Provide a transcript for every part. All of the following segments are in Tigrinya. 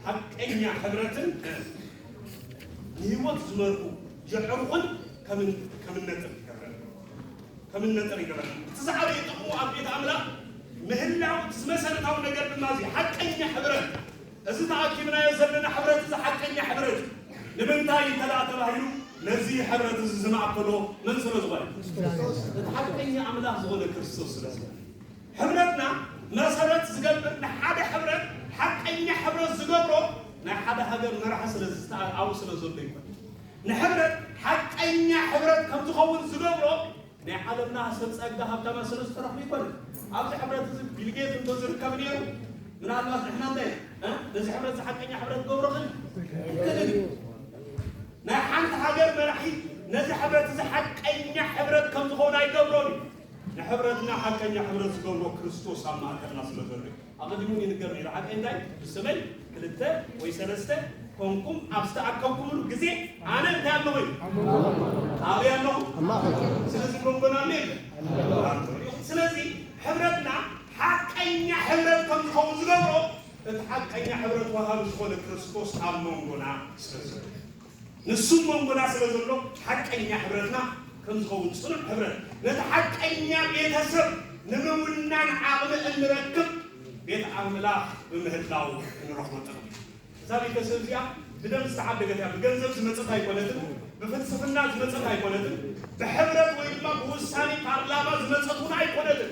ሓቀኛ ሕብረትን ንህይወት ዝመርሑ የዕሩኽን ከም እንነጥር ይገብረና። ከም እንነጥር ይገብረና። እቲ ዝዓበየ ጥቕሙ ኣብ ቤት ኣምላኽ ምህላው፣ እቲ መሰረታዊ ነገር ድማ እዚ ሓቀኛ ሕብረት፣ እዚ ተኣኪብናዮ ዘለና ሕብረት፣ እዚ ሓቀኛ ሕብረት እዩ። ንምንታይ እንተ ደኣ ተባሂሉ፣ ነዚ ሕብረት እዚ ዝማእከሎ መን ስለ ዝኾነ? እቲ ሓቀኛ ኣምላኽ ዝኾነ ክርስቶስ ስለ ዝኾነ። ሕብረትና መሰረት ዝገብር፣ ንሓደ ሕብረት ሓቀኛ ሕብረት ዝገብሮ ናይ ሓደ ሃገር መራሒ ስለ ዝስተኣኣው ስለ ዘሎ ይኮን። ንሕብረት ሓቀኛ ሕብረት ከም ዝኸውን ዝገብሮ ናይ ዓለምና ሰብ ጸጋ ሃብታማ ስለ ዝተረኽቡ ይኮነ። ኣብዚ ሕብረት እዚ ቢልጌት እንተ ዝርከብ ነይሩ፣ ምናልባት ንሕና እንታይ፣ እ? ነዚ ሕብረት እዚ ሓቀኛ ሕብረት ክገብሮ ክእል? ክእል እዩ። ናይ ሓንቲ ሃገር መራሒ ነዚ ሕብረት እዚ ሓቀኛ ሕብረት ከም ዝኸውን ኣይገብሮን እዩ። ንሕብረትና ሓቀኛ ሕብረት ዝገብሮ ክርስቶስ ኣብ ማእከልና ስለ ዘሎ እዩ። ኣቐዲሙ ይንገር ነይሩ። ሓቀይ እንታይ? ብስመይ ክልተ ወይ ሰለስተ ኮንኩም ኣብ ዝተኣከብኩምሉ ግዜ ኣነ እንታይ ኣለኹ እዩ? ኣበይ ኣለኹ? ኣብ ማእከል። ስለዚ መንጎና ኣሎ የለን? ስለዚ ሕብረትና ሓቀኛ ሕብረት ከም ዝኸውን ዝገብሮ እቲ ሓቀኛ ሕብረት ወሃቢ ዝኾነ ክርስቶስ ኣብ መንጎና ስለ ዘሎ። ንሱ መንጎና ስለ ዘሎ ሓቀኛ ሕብረትና ከም ዝኸውን ጽኑዕ ሕብረት፣ ነቲ ሓቀኛ ቤተሰብ ንምውናን ዓቕሚ እንረክብ ቤት ኣምላኽ ብምህላው እንረኽቦ ጥቕሚ። እዛ ቤተሰብ እዚኣ ብደም ዝተዓደገት እያ። ብገንዘብ ዝመጸት ኣይኮነትን፣ ብፍልስፍና ዝመጸት ኣይኮነትን፣ ብሕብረት ወይ ድማ ብውሳኔ ፓርላማ ዝመጸት እውን ኣይኮነትን።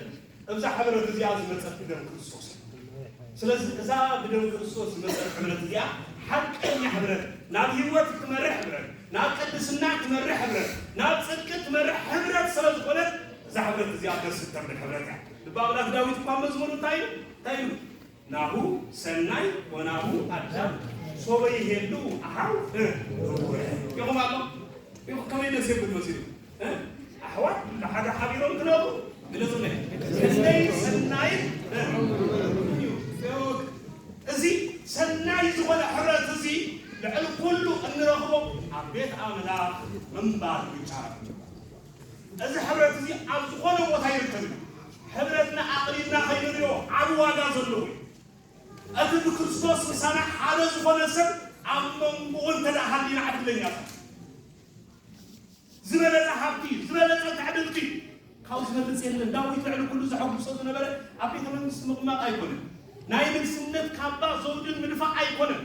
እዛ ሕብረት እዚኣ ዝመጸት ብደም ክርስቶስ እያ። ስለዚ እዛ ብደም ክርስቶስ ዝመጸት ሕብረት እዚኣ ሓቀኛ ሕብረት፣ ናብ ህይወት እትመርሕ ሕብረት፣ ናብ ቅድስና እትመርሕ ሕብረት፣ ናብ ጽድቂ እትመርሕ ሕብረት ስለ ዝኾነት እዛ ሕብረት እዚኣ ደስ እተብል ሕብረት እያ። ልበ ኣምላኽ ዳዊት እኳ መዝሙሩ እንታይ ኢሉ? እንታይ ኢሉ? ናሁ ሰናይ ወናሁ ኣዳም ሶበ ይሄሉ ኣሃው እ፣ ኢኹም ኣሎ? ኢኹ ከመይ ደስ የብል መሲሉ? እ? ኣሕዋት ብሓደ ሓቢሮም ክነብሩ ግለጹለይ። ክንደይ ሰናይ እ፣ እዩ። እዚ ሰናይ ዝኾነ ሕብረት እዚ ልዕሊ ኩሉ እንረኽቦ ኣብ ቤት ኣምላኽ ምንባር ብቻ እዩ። እዚ ሕብረት እዚ ኣብ ዝኾነ ቦታ ይርከብ እዩ። ሕብረትና ኣቕሊልና ከይንሪኦ ዓቢ ዋጋ ዘለዎ እዩ። እቲ ብክርስቶስ ምሳና ሓደ ዝኾነ ሰብ ኣብ መንጎኡ እንተ ደኣ ሃሊና ዕድለኛታት። ዝበለጸ ሃብቲ፣ ዝበለጸ ትዕድልቲ ካብ ዝበልጽ የለን። ዳዊት ልዕሊ ኩሉ ዘሐጉሶ ዝነበረ ኣብ ቤተ መንግስቲ ምቕማጥ ኣይኮነን። ናይ ንግስነት ካባ ዘውድን ምድፋእ ኣይኮነን።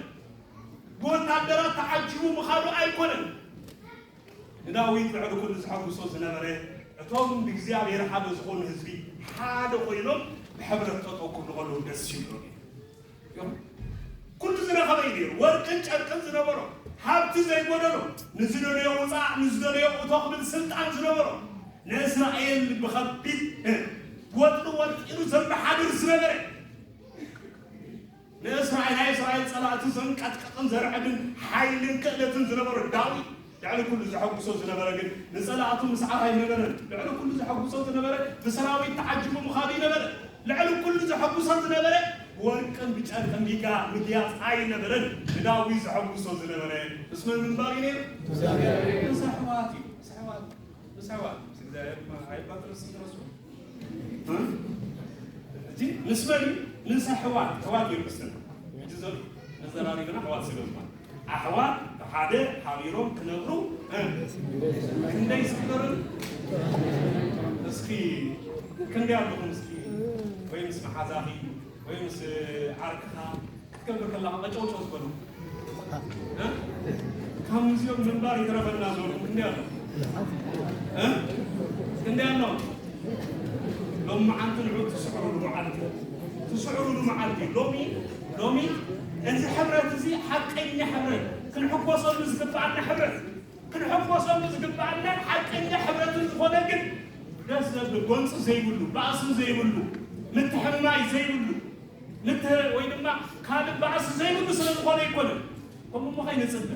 ብወታደራት ተዓጂቡ ምኻዱ ኣይኮነን። ንዳዊት ልዕሊ ኩሉ ዘሐጉሶ ዝነበረ እቶም ብእግዚኣብሔር ሓደ ዝኾኑ ህዝቢ ሓደ ኮይኖም ብሕብረት ጠጠው ክብሉ ከለዉ ደስ ይብሎ። እዮም። ኩሉ ዝረኸበ እዩ ነይሩ። ወርቅን ጨርቅን ዝነበሮ፣ ሃብቲ ዘይጎደሎ፣ ንዝደለዮ ውፃእ ንዝደለዮ እቶ ክብል ስልጣን ዝነበሮ፣ ንእስራኤል ብኸቢድ ወጥሪ ወጢሩ ዘመሓድር ዝነበረ፣ ንእስራኤል ናይ እስራኤል ጸላእቲ ዘንቀጥቅጥን ዘርዕድን ሓይልን ክእለትን ዝነበሮ ዳዊት ልዕሊ ኩሉ ዘሐጉሶ ዝነበረ ግን ንጸላእቱ ምስዓር ኣይነበረን። ልዕሊ ኩሉ ዘሐጉሶ ዝነበረ ብሰራዊት ተዓጂቡ ምኻዱ ይነበረ። ልዕሊ ኩሉ ዘሐጉሶ ዝነበረ ብወርቅን ብጨርቅን ሚጋ ምግያጽ ኣይነበረን። ንዳዊት ዘሐጉሶ ዝነበረ ምስ መን ምንባር እዩ ነይሩ? ምስ ኣሕዋት እዩ። ምስ ኣሕዋት። ምስ ኣሕዋት። ምስ እግዚኣብሔር ኣይባጥርስ ይረሱ። እ? እዚ ምስ መን እዩ? ምስ ኣሕዋት። ኣሕዋት እዮም ምስትና። ሕጂ ዘሎ መዘራሪብና ኣሕዋት ስለ ዝኾነ። ኣሕዋት ብሓደ ሓቢሮም ክነብሩ፣ እ፣ ክንደይ ዝግበርን እስኪ ክንደይ ኣለኹም እስኪ ወይ ምስ መሓዛኺ ወይ ምስ ዓርክኻ ክትገብር ከለኻ ቀጨውጨው ዝበሉ፣ እ? ከምዚኦም ምንባር ይትረፈና ዝበሉ ክንደይ ኣሎ? እ? ክንደይ ኣሎ? ሎሚ መዓልቲ ንዑ ትስዕሩሉ መዓልቲ፣ ትስዕሩሉ መዓልቲ። ሎሚ፣ ሎሚ እዚ ሕብረት እዚ ሓቀኛ ሕብረት፣ ክንሕጎሰሉ ዝግብኣና ሕብረት፣ ክንሕጎሰሉ ዝግብኣና ሓቀኛ ሕብረትን ዝኾነ ግን ደስ ዘብል ጎንፂ ዘይብሉ፣ ባእሲ ዘይብሉ፣ ምትሕምማይ ዘይብሉ፣ ምት-፣ ወይ ድማ ካልእ ባእሲ ዘይብሉ ስለ ዝኾነ ኣይኮነን። ከምኡ እሞ ከይንጽበ።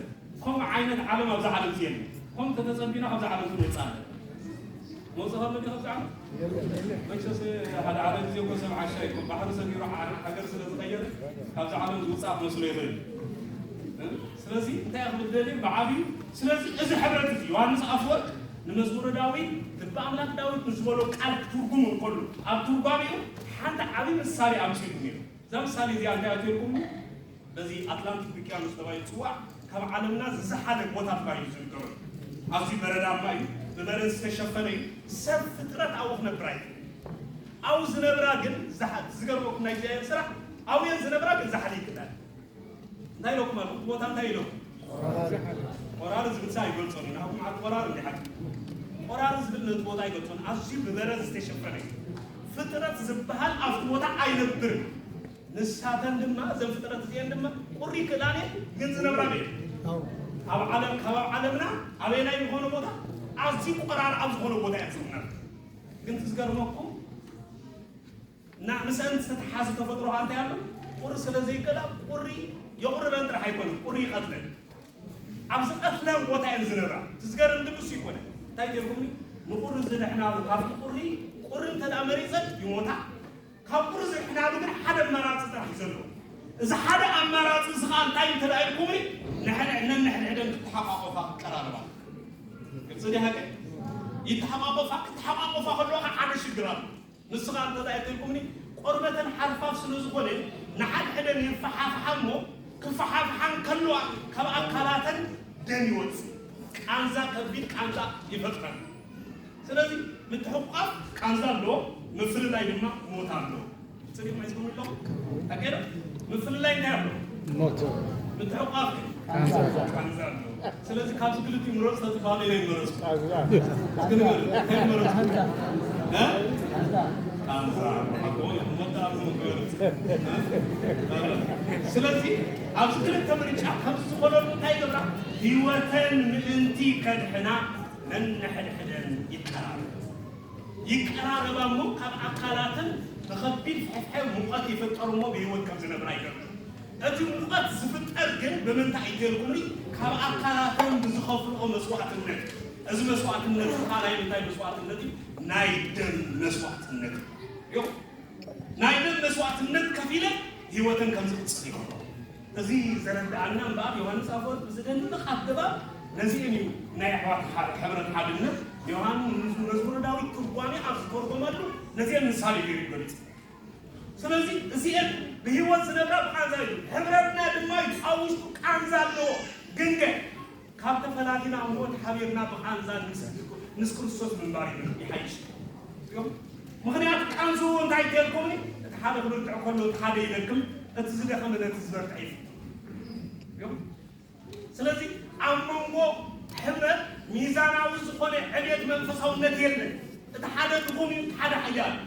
ከምኡ ዓይነት ዓለም ኣብዛ ዓለም እዚ የለን። ከምኡ ተተጸቢና ካብዛ ዓለም እዚ ንወጽእ ኣለና። መውጽእ ከሎ ድዩ ካብዛ ዓለም? መቸስ ሓደ ሓደ ግዜ እኮ ሰብ ዓሻ ይኮን። ባሕሪ ሰጊሩ ዓ-፣ ሃገር ስለ ዝቐየረ ካብዛ ዓለም ዝውጻእ ክመስሎ ይኽእል። እ? ስለዚ እንታይ ክብል ደልየ ብዓብዩ፣ ስለዚ እዚ ሕብረት እዚ ዮሃንስ ኣፈወርቅ ንመዝሙረ ዳዊት ልበ ኣምላክ ዳዊት ንዝበሎ ቃል ክትርጉም እንከሎ ኣብ ትርጓሜኡ ሓንቲ ዓቢ ምሳሌ ኣምጺኡ ነይሩ። እዛ ምሳሌ እዚኣ እንታይ ኣትየልኩም? በዚ ኣትላንቲክ ውቅያኖስ ተባሂሉ ዝፅዋዕ ካብ ዓለምና ዝዘሓለ ቦታ ተባሂሉ ዝንገሩ ኣዝዩ በረዳማ እዩ። ብበረድ ዝተሸፈነ እዩ። ሰብ ፍጥረት ኣብኡ ክነብር ኣይክእል። ኣብኡ ዝነብራ ግን ዝሓ- ዝገርመኩም ናይ እግዚኣብሔር ስራሕ ኣብኡ እየን ዝነብራ ግን ዝሓለ ይክእላል። እንታይ ኢለኩም ኣለኹ? እቲ ቦታ እንታይ ኢለኩም? ቆራሪ ዝብል ሳ ኣይገልጾን እዩ። ንዓኹም ዓዲ ቆራሪ እንዲ ሓቂ ቆራሪ ዝብል ነቲ ቦታ ኣይገልጾን። ኣዝዩ ብበረድ ዝተሸፈነ እዩ። ፍጥረት ዝበሃል ኣብቲ ቦታ ኣይነብርን። ንሳተን ድማ እዘን ፍጥረት እዚአን ድማ ቁሪ ክእላን እየን ግን ዝነብራ ቤት ኣብ ዓለም ካብ ኣብ ዓለምና ኣበየናይ ዝኾነ ቦታ ኣዝዩ ቆራር ኣብ ዝኾነ ቦታ እየን ዝነብራ። ግን ትዝገርመኩም እና ምስአን ዝተተሓዘ ተፈጥሮ ከዓ እንታይ ኣሎ? ቁሪ ስለ ዘይክእላ ቁሪ የቑርረን ጥራሕ ኣይኮነን ቁሪ ይቐትለን። ኣብ ዝቐትለን ቦታ እየን ዝነብራ። ትዝገርም ግን እሱ ይኮነ እንታይ ገርኩምኒ ንቁሪ ዝድሕናሉ ካብቲ ቁሪ ቁሪ እንተ መሪፀን ይሞታ። ካብ ቁሪ ዝድሕናሉ ግን ሓደ ኣማራፂ ጥራሕ እዩ ዘለዎ። እዚ ሓደ ኣማራፂ እዚ ከዓ እንታይ እንተ ኢልኩምኒ ንሕንሕነን ንሕንሕደን ክተሓቋቆፋ ክቀራረባ ግልፂ ዲ ሃቀ ይተሓቋቆፋ ክተሓቋቆፋ ከለዋ ከዓ ሓደ ሽግር ኣሎ። ንሱ ከዓ እንተ ኢልኩምኒ ቆርበተን ሓርፋፍ ስለ ዝኾነ ንሓድሕደን ይፈሓፍሓ እሞ ክፈሓፍሓን ከለዋ ካብ ኣካላተን ደም ይወፅእ ቃንዛ ከቢድ ቃንዛ ይፈጥረን። ስለዚ ምትሕቋፍ ቃንዛ ኣለዎ፣ ምፍልላይ ድማ ሞት ኣለዎ። ጽድቅ መዝሙር ኣለዎ። ኣገረ ምፍልላይ እንታይ ኣለዎ? ሞት። ምትሕቋፍ ግን ቃንዛ። ቃንዛ ኣለዎ። ስለዚ ካብዚ ክልቲኡ ምረጽ ተትባለ ኢለ ይመረጽኩ። እስኪ ንገሩ፣ እንታይ ምረጽኩ? እ? ቃንዛ። ኣቦ ይሞት ኣብ ምገሩ። ስለዚ ኣብዚ ክልተ ምርጫ ከምዚ ዝኾነሉ እንታይ ይገብራ? ህይወተን ምእንቲ ከድሕና ነንሕድሕደን ይቀራረባ። ይቀራረባ እሞ ካብ ኣካላተን ብኸቢድ ፍሕፍሐ ሙቐት ይፍጠር እሞ ብህይወት ከም ዝነብራ ይገብር። እቲ ሙቐት ዝፍጠር ግን ብምንታይ እዩ ተልኩምኒ? ካብ ኣካላተን ብዝኸፍልኦ መስዋዕትነት። እዚ መስዋዕትነት እዚ ካልኣይ እንታይ መስዋዕትነት እዩ? ናይ ደም መስዋዕትነት እዩ። ናይ ደም መስዋዕትነት ከፊለ ህይወተን ከም ዝቕጽል ይገብሮ። እዚ ዘረድኣና እምበኣር ዮሃንስ ኣፈወርቅ ብዝደንቕ ኣገባብ ነዚአን እዩ ናይ ኣሕዋት ሓ- ሕብረት ሓድነት ዮሃንስ መዝሙረ ዳዊት ትርጓሜ ኣብ ዝተርጎመሉ ነዚአን ምሳሌ ገይሩ ይገልጽ። ስለዚ እዚአን ብህይወት ዝነብራ ብቃንዛ እዩ። ሕብረትና ድማ እዩ ኣብ ውሽጡ ቃንዛ ኣለዎ። ግንገ ካብ ተፈላሊና እሞ ተሓቢርና ብቃንዛ ምስ ምስ ክርስቶስ ምንባር ይብል- ይሓይሽ እዮም። ምክንያቱ ቃንዝኡ እንታይ ተልኮምኒ እቲ ሓደ ክብርትዕ ከሎ እቲ ሓደ ይደክም፣ እቲ ዝደኸመ ነቲ ዝበርትዐ ይፍቱ እዮም። ስለዚ ኣብ መንጎ ሕብረት ሚዛናዊ ዝኾነ ዕብየት መንፈሳውነት የለን። እቲ ሓደ ድኹም እዩ፣ እቲ ሓደ ሓያል እዩ።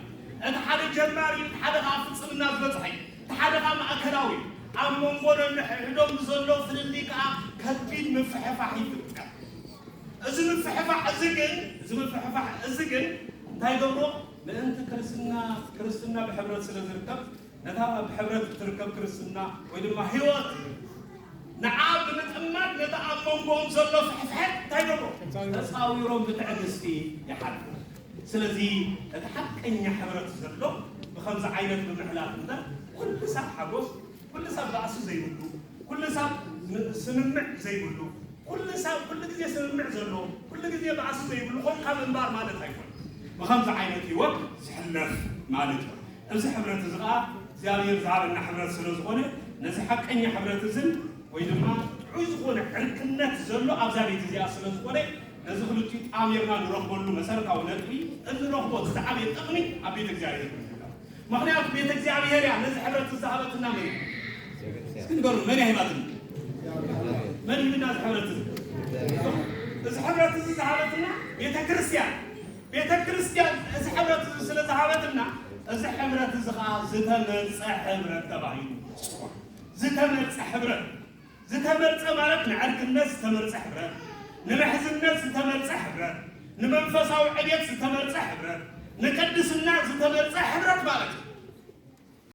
እቲ ሓደ ጀማሪ እዩ፣ እቲ ሓደ ከዓ ፍጽምና ዝበጽሐ እዩ። እቲ ሓደ ከዓ ማእከላዊ እዩ። ኣብ መንጎ ነንሕድሕዶም ብዘሎ ፍልልይ ከዓ ከቢድ ምፍሕፋሕ ይፍጠር። እዚ ምፍሕፋሕ እዚ ግን እዚ ምፍሕፋሕ እዚ ግን እንታይ ገብሮ ምእንቲ ክርስትና ክርስትና ብሕብረት ስለ ዝርከብ ነታ ብሕብረት እትርከብ ክርስትና ወይ ድማ ህይወት ንዓ ብምጥማት ነታ ኣብ መንጎኦም ዘሎ ፍሕፍሐት እንታይ ገብሮ ተፃዊሮም ብትዕግስቲ ይሓልፉ። ስለዚ እቲ ሓቀኛ ሕብረት ዘሎ ብከምዚ ዓይነት ብምሕላፍ እምበር ኩሉ ሰብ ሓጎስ ኩሉ ሰብ ባእሲ ዘይብሉ ኩሉ ሰብ ስምምዕ ዘይብሉ ኩሉ ሰብ ኩሉ ግዜ ስምምዕ ዘለዎ ኩሉ ግዜ ባእሲ ዘይብሉ ኮንካ ምንባር ማለት ኣይኮን። ብከምዚ ዓይነት ህይወት ዝሕለፍ ማለት እዩ። እዚ ሕብረት እዚ ከዓ እግዚኣብሔር ዝሃበና ሕብረት ስለ ዝኾነ ነዚ ሓቀኛ ሕብረት እዝን ወይ ድማ ጥዑይ ዝኾነ ዕርክነት ዘሎ ኣብዛ ቤት እዚኣ ስለ ዝኾነ ነዚ ክልቲኡ ጣሚርና ንረኽበሉ መሰረታዊ ነጥቢ እንረኽቦ ዝዓበየ ጥቕሚ ኣብ ቤት እግዚኣብሔር ምክንያቱ ቤተ እግዚኣብሔር እያ ነዚ ሕብረት ዝሃበትና መን እዩ? እስኪ ንገሩ መን እያ ሂባትና? መን ሂብና እዚ ሕብረት እዚ? እዚ ሕብረት እዚ ዝሃበትና ቤተ ክርስቲያን ቤተ ክርስቲያን እዚ ሕብረት እዚ ስለ ዝሃበትና እዚ ሕብረት እዚ ከዓ ዝተመርፀ ሕብረት ተባሂሉ ዝተመርፀ ሕብረት ዝተመርጸ ማለት ንዕርክነት ዝተመርጸ ሕብረት፣ ንምሕዝነት ዝተመርጸ ሕብረት፣ ንመንፈሳዊ ዕብየት ዝተመርጸ ሕብረት፣ ንቅድስና ዝተመርጸ ሕብረት ማለት እዩ።